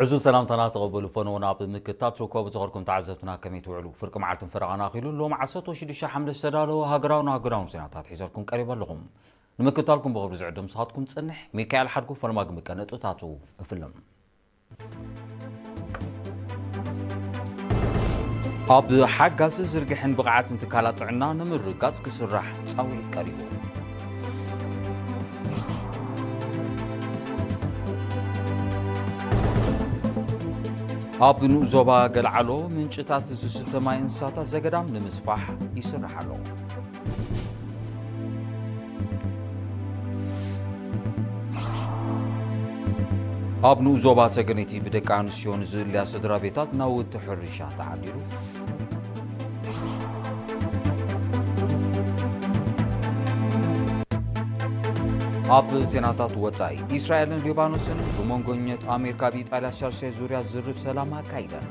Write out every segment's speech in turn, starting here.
ዕዙዝ ሰላምታና ተቐበሉ ፈነወና። ኣብ ምክትታል ትርከቡ ዝኸርኩም ተዓዘብትና ከመይ ትውዕሉ? ፍርቂ መዓልትን ፈረቓን ኣኺሉ ሎም ዓሰርተ ሽዱሽተ ሓምለ ዝተዳለወ ሃገራውን ኣህጉራውን ዜናታት ሒዘልኩም ቀሪበ ኣለኹም። ንምክትታልኩም ብኽብሪ ዝዕድም ንስኻትኩም ዝጸንሕ ሚካኤል ሓድጉ ፈለማ ግምቀ ነጥብታቱ እፍልም። ኣብ ሓጋዚ ዝርግሕን ብቕዓትን ትካላት ጥዕና ንምርግጋጽ ክስራሕ ጻውዒት ቀሪቡ። ኣብ ንኡስ ዞባ ገልዓሎ ምንጭታት ዝስተ ማይ እንስሳታት ዘገዳም ንምስፋሕ ይስራሕ ኣሎ። ኣብ ንኡስ ዞባ ሰገነይቲ ብደቂ ኣንስትዮ ንዝእለያ ስድራ ቤታት ናውቲ ሕርሻ ተዓዲሉ። ኣብ ዜናታት ወጻኢ፣ ኢስራኤልን ሊባኖስን ብመንጎኘት ኣሜሪካ ኣብ ኢጣልያ ሻርሻይ ዙርያ ዝርብ ሰላም ኣካይደን።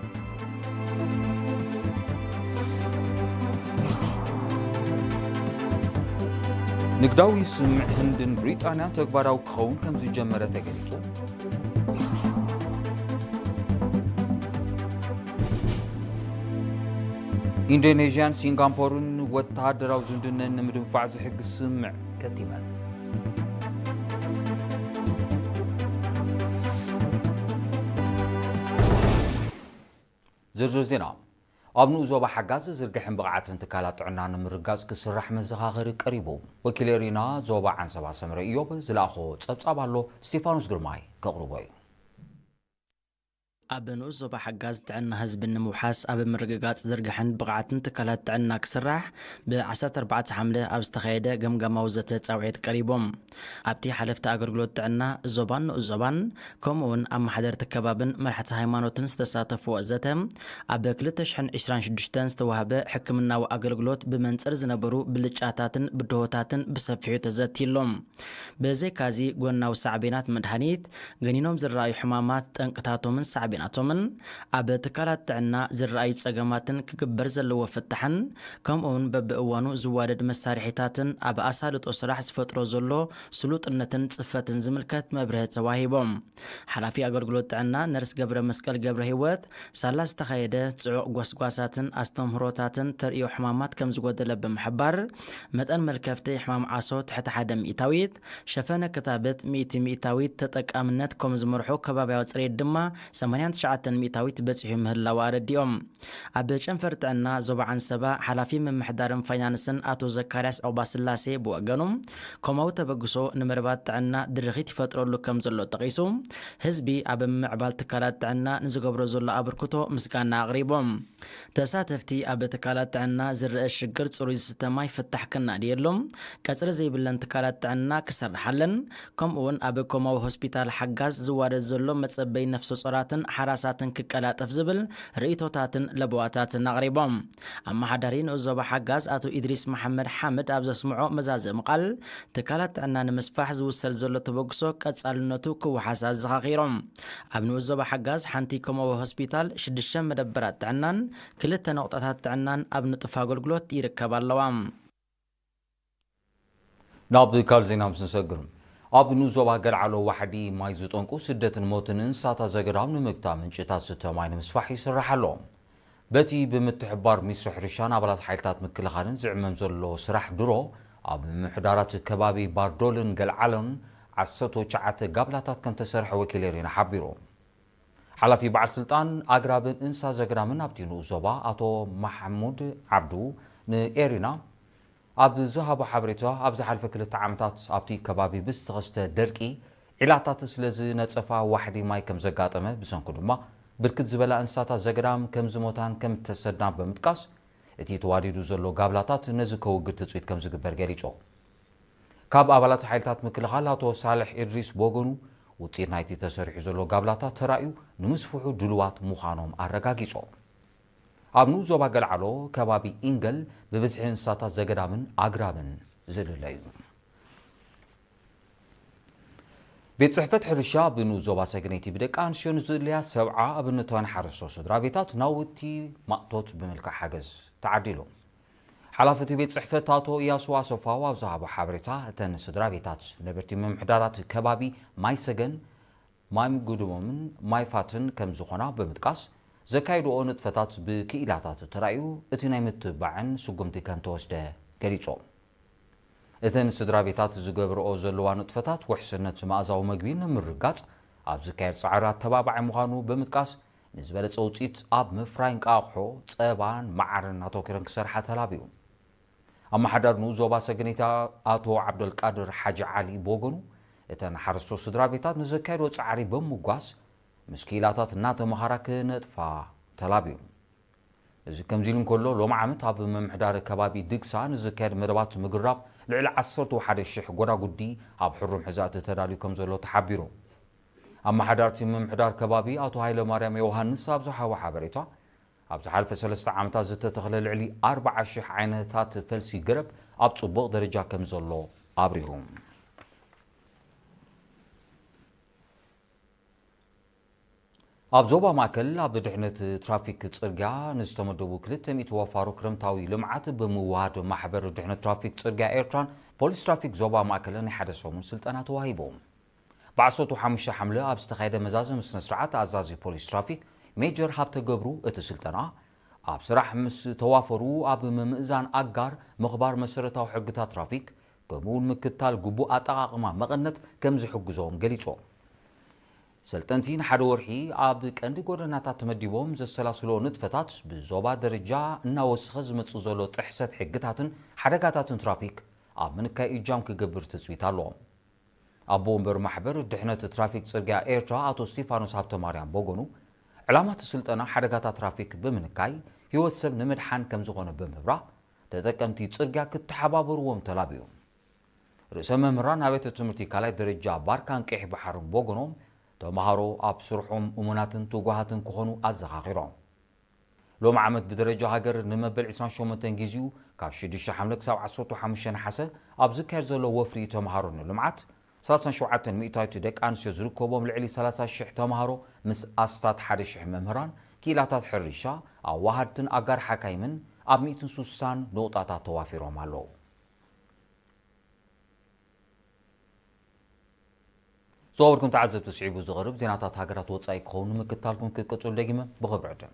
ንግዳዊ ስምምዕ ህንድን ብሪጣንያን ተግባራዊ ክኸውን ከም ዝጀመረ ተገሊጹ። ኢንዶኔዥያን ሲንጋፖርን ወተሃደራዊ ዝምድነን ንምድንፋዕ ዝሕግዝ ስምምዕ ከቲመን። ዝርዝር ዜና። ኣብ ንኡስ ዞባ ሓጋዝ ዝርግሕን ብቕዓትን ትካላት ጥዕና ንምርጋጽ ክስራሕ መዘኻኸሪ ቀሪቡ። ወኪል ኤሪና ዞባ ዓንሰባ ሰምረ ኢዮብ ዝለኣኾ ጸብጻብ ኣሎ፣ ስቴፋኖስ ግርማይ ከቕርቦ እዩ። ኣብ ንኡስ ዞባ ሓጋዝ ጥዕና ህዝቢ ንምውሓስ ኣብ ምርግጋጽ ዝርግሕን ብቕዓትን ትካላት ጥዕና ክስራሕ ብ ዓሰርተ ኣርባዕተ ሓምለ ኣብ ዝተኻየደ ገምጋማዊ ዘተ ጻውዒት ቀሪቦም። ኣብቲ ሓለፍቲ ኣገልግሎት ጥዕና ዞባን ንኡስ ዞባን ከምኡ እውን ኣመሓደርቲ ከባብን መራሕቲ ሃይማኖትን ዝተሳተፍዎ ዘተ፣ ኣብ ክልተ ሽሕን ዕስራን ሽዱሽተን ዝተዋህበ ሕክምናዊ ኣገልግሎት ብመንጽር ዝነበሩ ብልጫታትን ብድሆታትን ብሰፊሑ ተዘትይሎም። ብዘይካዚ ጎናዊ ሳዕቤናት መድሃኒት፣ ገኒኖም ዝረኣዩ ሕማማት፣ ጠንቅታቶምን ሳዕቤናቶምን፣ ኣብ ትካላት ጥዕና ዝረኣዩ ጸገማትን ክግበር ዘለዎ ፍታሕን፣ ከምኡውን በብእዋኑ ዝዋደድ መሳርሒታትን ኣብ ኣሳልጦ ስራሕ ዝፈጥሮ ዘሎ ስሉጥነትን ጽፈትን ዝምልከት መብርሂ ተዋሂቦም። ሓላፊ ኣገልግሎት ጥዕና ነርስ ገብረ መስቀል ገብረ ህይወት፣ ሳላ ዝተኻየደ ጽዑቕ ጎስጓሳትን ኣስተምህሮታትን ተርእዮ ሕማማት ከም ዝጎደለ ብምሕባር፣ መጠን መልከፍቲ ሕማም ዓሶ ትሕቲ ሓደ ሚእታዊት፣ ሸፈነ ክታበት ሚእቲ ሚእታዊት፣ ተጠቃምነት ከም ዝመርሖ ከባብያዊ ጽሬት ድማ ሰማንያን ትሽዓተን ሚእታዊት በጺሑ ምህላው ኣረዲኦም። ኣብ ጨንፈር ጥዕና ዞባ ዓንሰባ ሓላፊ ምምሕዳርን ፋይናንስን ኣቶ ዘካርያስ ዑቕባስላሴ ብወገኑ፣ ኮማዊ ተበግሶ ንመደባት ጥዕና ድርኺት ይፈጥረሉ ከም ዘሎ ጠቒሱ፣ ህዝቢ ኣብ ምምዕባል ትካላት ጥዕና ንዝገብሮ ዘሎ ኣበርክቶ ምስጋና ኣቕሪቦም። ተሳተፍቲ ኣብ ትካላት ጥዕና ዝረአ ሽግር ጽሩይ ዝስተ ማይ ፍታሕ ክናድየሎም፣ ቀጽሪ ዘይብለን ትካላት ጥዕና ክሰርሓለን፣ ከምኡውን ኣብ ኮማዊ ሆስፒታል ሓጋዝ ዝዋደድ ዘሎ መጸበይ ነፍሰ ጾራትን ሓራሳትን ክቀላጠፍ ዝብል ርእይቶታትን ለበዋታትን ኣቕሪቦም። ኣመሓዳሪ ንኡስ ዞባ ሓጋዝ ኣቶ ኢድሪስ መሓመድ ሓምድ ኣብ ዘስምዖ መዛዘሚ ቃል፣ ትካላት ጥዕና ንምስፋሕ ዝውሰድ ዘሎ ተበግሶ ቀጻልነቱ ክወሓስ ኣዘኻኺሮም። ኣብ ንኡስ ዞባ ሓጋዝ ሓንቲ ኮማዊ ሆስፒታል፣ ሽዱሽተ መደበራት ጥዕናን ክልተ ነቑጣታት ጥዕናን ኣብ ንጡፍ ኣገልግሎት ይርከባ ኣለዋ። ናብ ካልእ ዜና ምስ ንሰግር፣ ኣብ ንኡስ ዞባ ገልዓሎ ዋሕዲ ማይ ዝጠንቁ ስደትን ሞትን እንስሳታት ዘገዳም ንምግታእ ምንጭታት ዝስተ ማይ ንምስፋሕ ይስራሕ ኣሎ። በቲ ብምትሕብባር ሚኒስትሪ ሕርሻን ኣባላት ሓይልታት ምክልኻልን ዝዕመም ዘሎ ስራሕ ድሮ፣ ኣብ ምምሕዳራት ከባቢ ባርዶልን ገልዓሎን ዓሰርተ ትሽዓተ ጋብላታት ከም ተሰርሐ ወኪል ኤሪና ሓቢሩ። ሓላፊ በዓል ስልጣን ኣግራብን እንስሳ ዘገዳምን ኣብቲ ንኡስ ዞባ ኣቶ ማሕሙድ ዓብዱ ንኤሪና ኣብ ዝሃቦ ሓበሬታ፣ ኣብ ዝሓለፈ ክልተ ዓመታት ኣብቲ ከባቢ ብዝተኸስተ ደርቂ ዒላታት ስለ ዝነጸፋ ዋሕዲ ማይ ከም ዘጋጠመ፣ ብሰንኩ ድማ ብርክት ዝበላ እንስሳታት ዘገዳም ከም ዝሞታን ከም እተሰድናን ብምጥቃስ፣ እቲ ተዋዲዱ ዘሎ ጋብላታት ነዚ ከውግድ ትጽቢት ከም ዝግበር ገሊጹ። ካብ ኣባላት ሓይልታት ምክልኻል ኣቶ ሳልሕ ኢድሪስ ብወገኑ፣ ውጽኢት ናይቲ ተሰሪሑ ዘሎ ጋብላታት ተራእዩ ንምስፍሑ ድሉዋት ምዃኖም ኣረጋጊጹ። ኣብ ንኡስ ዞባ ገልዓሎ ከባቢ ኢንገል ብብዝሒ እንስሳታት ዘገዳምን ኣግራብን ዝልለ እዩ። ቤት ጽሕፈት ሕርሻ ብንኡስ ዞባ ሰገነይቲ ብደቂ ኣንስትዮ ንዝእለያ ሰብዓ ኣብነታውያን ሓረስቶት ስድራ ቤታት ናውቲ ማእቶት ብምልካዕ ሓገዝ ተዓዲሉ። ሓላፊ እቲ ቤት ጽሕፈት ኣቶ እያሱ ኣሰፋው ኣብ ዝሃቦ ሓበሬታ፣ እተን ስድራ ቤታት ነበርቲ ምምሕዳራት ከባቢ ማይ ሰገን፣ ማይ ምጉድቦምን ማይ ፋትን ከም ዝኾና ብምጥቃስ፣ ዘካይድኦ ንጥፈታት ብክኢላታት ተራእዩ እቲ ናይ ምትብባዕን ስጉምቲ ከም ተወስደ ገሊጾም። እተን ስድራ ቤታት ዝገብርኦ ዘለዋ ንጥፈታት ውሕስነት መኣዛዊ መግቢ ንምርጋጽ ኣብ ዝካየድ ጻዕሪ ኣተባባዒ ምዃኑ ብምጥቃስ፣ ንዝበለጸ ውጽኢት ኣብ ምፍራይ እንቃቑሖ፣ ጸባን መዓርን ኣተኲረን ክሰርሓ ተላብዩ። ኣመሓዳሪ ንኡስ ዞባ ሰገነይቲ ኣቶ ዓብደልቃድር ሓጂ ዓሊ ብወገኑ፣ እተን ሓረስቶት ስድራ ቤታት ንዘካየድኦ ጻዕሪ ብምምጓስ፣ ምስ ክኢላታት እናተመሃራ ክነጥፋ ተላብዩ። እዚ ከምዚ ኢሉ እንከሎ፣ ሎም ዓመት ኣብ ምምሕዳር ከባቢ ድግሳ ንዝካየድ መደባት ምግራብ ልዕሊ ዓሰርተ ሓደ ሽሕ ጎዳጉዲ ኣብ ሕሩም ሕዛእቲ ተዳልዩ ከም ዘሎ ተሓቢሩ። ኣመሓዳርቲ ምምሕዳር ከባቢ ኣቶ ሃይለማርያም ዮሃንስ ኣብ ዝሃቦ ሓበሬታ፣ ኣብ ዝሓለፈ ሰለስተ ዓመታት ዝተተኽለ ልዕሊ ኣርባዓ ሽሕ ዓይነታት ፈልሲ ገረብ ኣብ ጽቡቕ ደረጃ ከም ዘሎ ኣብሪሁ። ኣብ ዞባ ማእከል ኣብ ድሕነት ትራፊክ ጽርግያ ንዝተመደቡ ክልተ ሚእቲ ወፋሮ ክረምታዊ ልምዓት ብምውሃድ ማሕበር ድሕነት ትራፊክ ጽርግያ ኤርትራን ፖሊስ ትራፊክ ዞባ ማእከልን ናይ ሓደ ሰሙን ስልጠና ተዋሂቦም። ብዓሰርተ ሓሙሽተ ሓምለ ኣብ ዝተኻየደ መዛዘሚ ስነ ስርዓት ኣዛዚ ፖሊስ ትራፊክ ሜጀር ሃብተ ገብሩ እቲ ስልጠና ኣብ ስራሕ ምስ ተዋፈሩ ኣብ ምምእዛን ኣጋር ምኽባር መሰረታዊ ሕግታት ትራፊክ ከምኡ እውን ምክታል ግቡእ ኣጠቓቕማ መቐነት ከም ዝሕግዞም ገሊጾም። ሰልጠንቲ ንሓደ ወርሒ ኣብ ቀንዲ ጎደናታት ተመዲቦም ዘሰላስሎ ንጥፈታት ብዞባ ደረጃ እናወሰኸ ዝመጽእ ዘሎ ጥሕሰት ሕግታትን ሓደጋታትን ትራፊክ ኣብ ምንካይ እጃም ክገብር ትጽቢት ኣለዎም። ኣቦ ወንበር ማሕበር ድሕነት ትራፊክ ጽርግያ ኤርትራ ኣቶ ስቲፋኖስ ሃብተማርያም በጎኑ፣ ዕላማ እቲ ስልጠና ሓደጋታት ትራፊክ ብምንካይ ህይወት ሰብ ንምድሓን ከም ዝኾነ ብምብራህ፣ ተጠቀምቲ ጽርግያ ክተሓባበርዎም ተላብዩ። ርእሰ መምህራን ኣብያተ ትምህርቲ ካልኣይ ደረጃ ባርካን ቀይሕ ባሕርን በጎኖም፣ ተምሃሮ ኣብ ስርሖም እሙናትን ትጉሃትን ክኾኑ ኣዘኻኺሮም። ሎም ዓመት ብደረጃ ሃገር ንመበል ዕስራን ሸሞንተን ግዜኡ ካብ ሽዱሽተ ሓምለ ክሳብ ዓሰርተ ሓሙሽተ ነሓሰ ኣብ ዝካየድ ዘሎ ወፍሪ ተምሃሮ ንልምዓት፣ ሰላሳን ሸውዓተን ሚእታዊት ደቂ ኣንስትዮ ዝርከቦም ልዕሊ ሰላሳ ሽሕ ተምሃሮ ምስ ኣስታት ሓደ ሽሕ መምህራን፣ ክኢላታት ሕርሻ፣ ኣዋሃድትን ኣጋር ሓካይምን ኣብ ሚእትን ሱሳን ነቑጣታት ተዋፊሮም ኣለዉ። ዝኸበርኩም ተዓዘብቲ፣ ስዒቡ ዝቐርብ ዜናታት ሃገራት ወጻኢ ክኸውን ንምክትታልኩም ክትቅጽሉ ደጊመ ብኽብሪ ዕድም።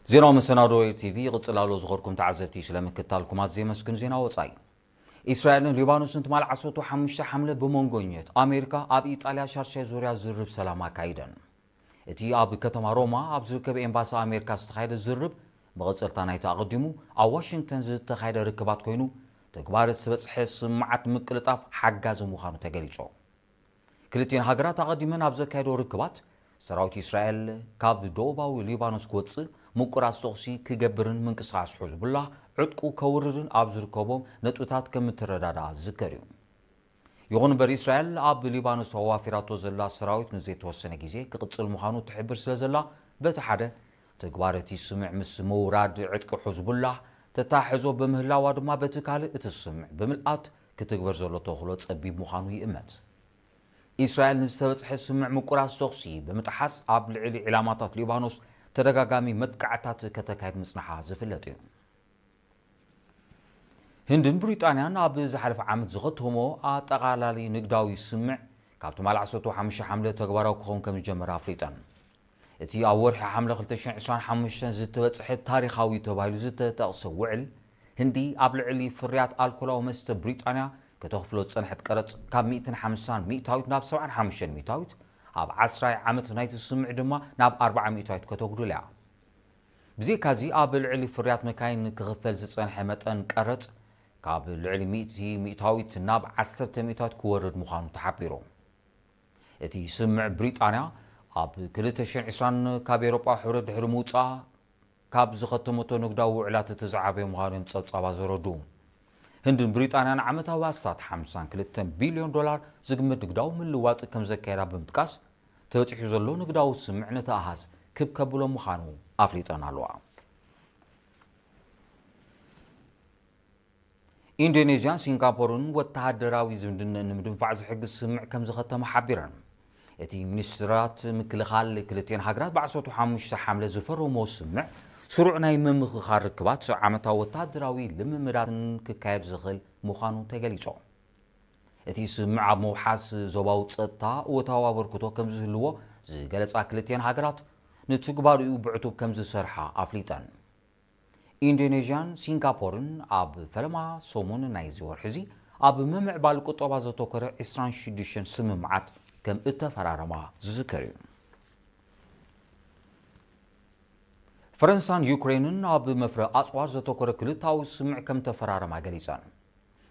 ዜናዊ መሰናዶ ኤር ቲቪ ይቕጽል ኣሎ። ዝኸበርኩም ተዓዘብቲ፣ ስለ ምክትታልኩም ኣዝየ የመስግን። ዜና ወጻኢ። እስራኤልን ሊባኖስን ትማል ዓሰርተ ሓሙሽተ ሓምለ ብመንጎኘት ኣሜሪካ ኣብ ኢጣልያ ሻርሻይ ዙርያ ዝርብ ሰላም ኣካይደን። እቲ ኣብ ከተማ ሮማ ኣብ ዝርከብ ኤምባሲ ኣሜሪካ ዝተኻየደ ዝርብ፣ መቐጸልታ ናይቲ ኣቐዲሙ ኣብ ዋሽንግተን ዝተኻየደ ርክባት ኮይኑ፣ ተግባር ዝበጽሐ ስምዓት ምቅልጣፍ ሓጋዚ ምዃኑ ተገሊጹ። ክልቲኤን ሃገራት ኣቐዲመን ኣብ ዘካየዶ ርክባት፣ ሰራዊት እስራኤል ካብ ደቡባዊ ሊባኖስ ክወጽእ፣ ምቁራጽ ተኹሲ ክገብርን ምንቅስቓስ ሕዝቡላህ ዕጥቁ ከውርድን ኣብ ዝርከቦም ነጥብታት ከም እተረዳድኣ ዝዝከር እዩ። ይኹን እምበር፣ እስራኤል ኣብ ሊባኖስ ኣዋፊራቶ ዘላ ሰራዊት ንዘይተወሰነ ግዜ ክቕጽል ምዃኑ ትሕብር ስለ ዘላ፣ በቲ ሓደ፣ ተግባር እቲ ስምምዕ ምስ ምውራድ ዕጥቂ ሕዝቡላህ ተታሕዞ ብምህላዋ ድማ፣ በቲ ካልእ፣ እቲ ስምምዕ ብምልኣት ክትግበር ዘሎ ተኽእሎ ጸቢብ ምዃኑ ይእመት። እስራኤል ንዝተበጽሐ ስምምዕ ምቁራጽ ተኹሲ ብምጥሓስ ኣብ ልዕሊ ዒላማታት ሊባኖስ ተደጋጋሚ መጥቃዕታት ከተካይድ ምጽንሓ ዝፍለጥ እዩ። ህንድን ብሪጣንያን ኣብ ዝሓለፈ ዓመት ዝኸተሞ ኣጠቓላሊ ንግዳዊ ስምምዕ ካብ ትማል ዓሰርተ ሓሙሽተ ሓምለ ተግባራዊ ክኸውን ከም ዝጀመረ ኣፍሊጠን። እቲ ኣብ ወርሒ ሓምለ ክልተ ሽሕን ዕስራን ሓሙሽተን ዝተበጽሐ ታሪኻዊ ተባሂሉ ዝተጠቕሰ ውዕል፣ ህንዲ ኣብ ልዕሊ ፍርያት ኣልኮላዊ መስተ ብሪጣንያ ከተኽፍሎ ዝጸንሐት ቀረጽ ካብ ሚእትን ሓምሳን ሚእታዊት ናብ ሰብዓን ሓሙሽተን ሚእታዊት፣ ኣብ ዓስራይ ዓመት ናይቲ ስምምዕ ድማ ናብ ኣርብዓ ሚእታዊት ከተጉድል እያ። ብዘይካዚ፣ ኣብ ልዕሊ ፍርያት መካይን ክኽፈል ዝጸንሐ መጠን ቀረጽ ካብ ልዕሊ ሚእቲ ሚእታዊት ናብ ዓሰርተ ሚእታዊት ክወርድ ምዃኑ ተሓቢሩ። እቲ ስምምዕ፣ ብሪጣንያ ኣብ ክልተ ሽሕን ዕስራን ካብ ኤውሮጳ ሕብረት ድሕሪ ምውጻኣ ካብ ዝኸተመቶ ንግዳዊ ውዕላት እቲ ዝዓበየ ምዃኑ እዮም ጸብጻባት ዘረድኡ። ህንድን ብሪጣንያን ዓመታዊ ኣስታት ሓምሳን ክልተን ቢልዮን ዶላር ዝግመት ንግዳዊ ምልዋጥ ከም ዘካየዳ ብምጥቃስ፣ ተበጺሑ ዘሎ ንግዳዊ ስምምዕ ነቲ ኣሃዝ ክብ ከብሎ ምዃኑ ኣፍሊጠን ኣለዋ። ኢንዶኔዥያን ሲንጋፖርን ወተሃደራዊ ዝምድንኡ ንምድንፋዕ ዝሕግዝ ስምምዕ ከም ዝኸተማ ሓቢረን። እቲ ሚኒስትራት ምክልኻል ክልቲኤን ሃገራት ብ ዓሰርተ ሓሙሽተ ሓምለ ዝፈረምዎ ስምምዕ፣ ስሩዕ ናይ ምምኽኻር ርክባት ዓመታዊ ወታደራዊ ልምምዳትን ክካየድ ዝኽእል ምዃኑ ተገሊጹ። እቲ ስምምዕ ኣብ ምውሓስ ዞባዊ ጸጥታ እወታዊ ኣበርክቶ ከም ዝህልዎ ዝገለጻ ክልቲኣን ሃገራት፣ ንትግባሪኡ ብዕቱብ ከም ዝሰርሓ ኣፍሊጠን። ኢንዶኔዥያን ሲንጋፖርን ኣብ ፈለማ ሰሙን ናይዚ ወርሒ እዚ ኣብ ምምዕባል ቁጠባ ዘተኮረ ዕስራን ሽዱሽተን ስምምዓት ከም እተፈራረማ ዝዝከር እዩ። ፈረንሳን ዩክሬንን ኣብ መፍረ ኣጽዋር ዘተኮረ ክልታዊ ስምምዕ ከም ተፈራረማ ገሊጸን።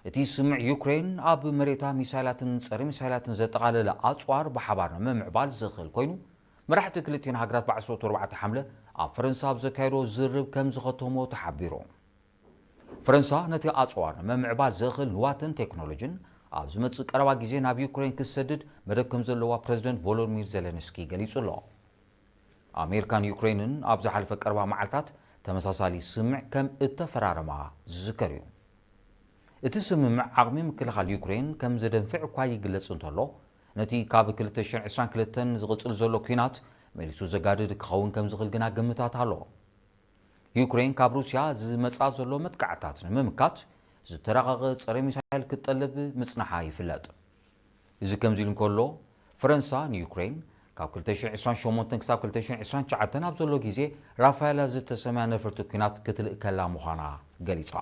እቲ ስምምዕ ዩክሬን ኣብ መሬታ ሚሳይላትን ጸረ ሚሳይላትን ዘጠቓለለ ኣጽዋር ብሓባር ንምምዕባል ዘኽእል ኮይኑ፣ መራሕቲ ክልቲኣን ሃገራት ብዓሰርተ ኣርባዕተ ሓምለ ኣብ ፈረንሳ ኣብ ዘካየዶ ዝርርብ ከም ዝኸተሞ ተሓቢሩ። ፈረንሳ ነቲ ኣጽዋር ንምምዕባል ዘኽእል ንዋትን ቴክኖሎጂን ኣብ ዝመጽእ ቀረባ ግዜ ናብ ዩክሬን ክትሰድድ መደብ ከም ዘለዋ ፕረዚደንት ቮሎዲሚር ዜለንስኪ ገሊጹ ኣሎ። ኣሜሪካን ዩክሬንን ኣብ ዝሓለፈ ቀረባ መዓልታት ተመሳሳሊ ስምምዕ ከም እተፈራረማ ዝዝከር እዩ። እቲ ስምምዕ ዓቕሚ ምክልኻል ዩክሬን ከም ዘደንፍዕ እኳ ይግለጽ እንተሎ፣ ነቲ ካብ ክልተ ሽሕን ዕስራን ክልተን ዝቕጽል ዘሎ ኲናት መሊሱ ዘጋድድ ክኸውን ከም ዝኽእል ግና ግምታት ኣሎ። ዩክሬን ካብ ሩስያ ዝመጽኣ ዘሎ መጥቃዕታት ንምምካት ዝተራቐቐ ጸረ ሚሳይል ክትጠልብ ምጽንሓ ይፍለጥ። እዚ ከምዚ ኢሉ እንከሎ፣ ፈረንሳ ንዩክሬን ካብ ክልተ ሽሕን ዕስራን ሸሞንተን ክሳብ ክልተ ሽሕን ዕስራን ትሽዓተን ኣብ ዘሎ ግዜ ራፋኤል ዝተሰምያ ነፈርቲ ኲናት ክትልእከላ ምዃና ገሊጻ።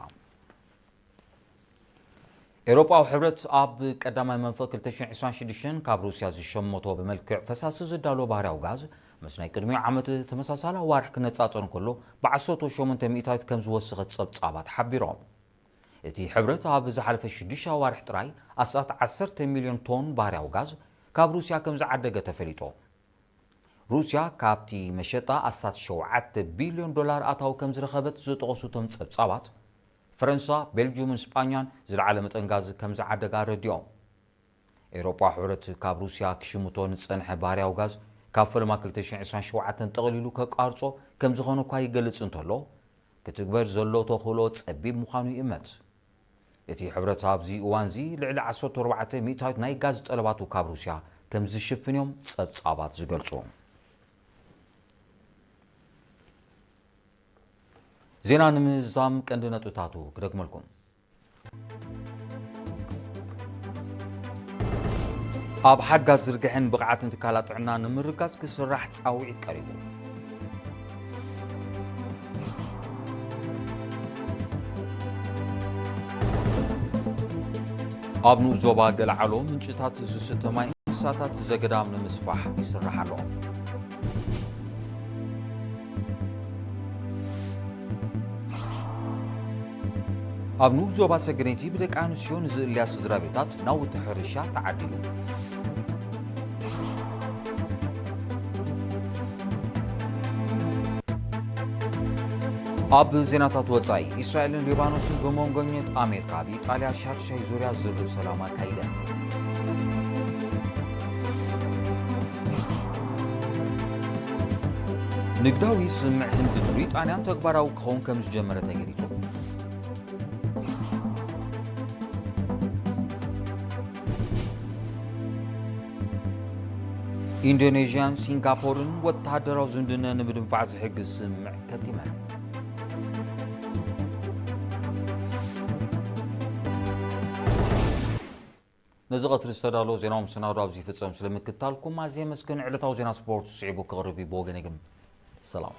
ኤውሮጳዊ ሕብረት ኣብ ቀዳማይ መንፈቕ ክልተ ሽሕን ዕስራን ሽዱሽተን ካብ ሩስያ ዝሸመቶ ብመልክዕ ፈሳሲ ዝዳሎ ባህርያዊ ጋዝ፣ ምስ ናይ ቅድሚኡ ዓመት ተመሳሳሊ ኣዋርሕ ክነጻጸር እንከሎ፣ ብዓሰርተ ሸሞንተ ሚእታዊት ከም ዝወሰኸት ጸብጻባት ሓቢሮም። እቲ ሕብረት ኣብ ዝሓለፈ ሽዱሽተ ኣዋርሕ ጥራይ ኣስታት ዓሰርተ ሚልዮን ቶን ባህርያዊ ጋዝ ካብ ሩስያ ከም ዝዓደገ ተፈሊጡ። ሩስያ ካብቲ መሸጣ ኣስታት ሸውዓተ ቢልዮን ዶላር ኣታዊ ከም ዝረኸበት ዝጠቐሱ እቶም ጸብጻባት፣ ፈረንሳ፣ ቤልጅዩምን ስጳኛን ዝለዓለ መጠን ጋዝ ከም ዝዓደጋ ኣረዲኦም። ኤውሮጳ ሕብረት ካብ ሩስያ ክሽምቶ ንጸንሐ ባህርያዊ ጋዝ ካብ ፈለማ ክልተ ሽሕን ዕስራን ሸውዓተን ጠቕሊሉ ከቋርጾ ከም ዝኾነ እኳ ይገልጽ እንተሎ፣ ክትግበር ዘሎ ተኽእሎ ጸቢብ ምዃኑ ይእመት። እቲ ሕብረት ኣብዚ እዋንዚ ልዕሊ ዓሰርተ ኣርባዕተ ሚእታዊት ናይ ጋዝ ጠለባቱ ካብ ሩስያ ከም ዝሽፍን እዮም ጸብጻባት ዝገልጹ። ዜና ንምዝዛም ቀንዲ ነጥብታቱ ክደግመልኩም። ኣብ ሓጋዝ ዝርግሐን ብቕዓትን ትካላት ጥዕና ንምርጋጽ ክስራሕ ጻውዒት ቀሪቡ። ኣብ ንኡስ ዞባ ገለዓሎ ምንጭታት ዝስተ ማይ እንስሳታት ዘገዳም ንምስፋሕ ይስራሕ ኣሎ። ኣብ ንኡስ ዞባ ሰገነይቲ ብደቂ ኣንስትዮ ንዝእልያ ስድራ ቤታት ናውቲ ሕርሻ ተዓዲሉ። ኣብ ዜናታት ወጻኢ፣ እስራኤልን ሊባኖስን ብመንጎኛት ኣሜሪካ ኣብ ኢጣልያ ሻድሻይ ዙርያ ዝርርብ ሰላም ኣካይደን። ንግዳዊ ስምምዕ ህንድን ብሪጣንያን ተግባራዊ ክኸውን ከም ዝጀመረ ተገሊጹ። ኢንዶኔዥያን ሲንጋፖርን ወተሃደራዊ ዝምድና ንምድንፋዕ ዝሕግዝ ስምምዕ ከቲመን። ነዚ ቀትሪ ዝተዳለወ ዜናዊ መሰናዶ ኣብዚ ይፍጸም። ስለምክትታልኩም ኣዝየ የመስግን። ዕለታዊ ዜና ስፖርት ስዒቡ ክቕርብ እዩ። ብወገነይ ግን ሰላም።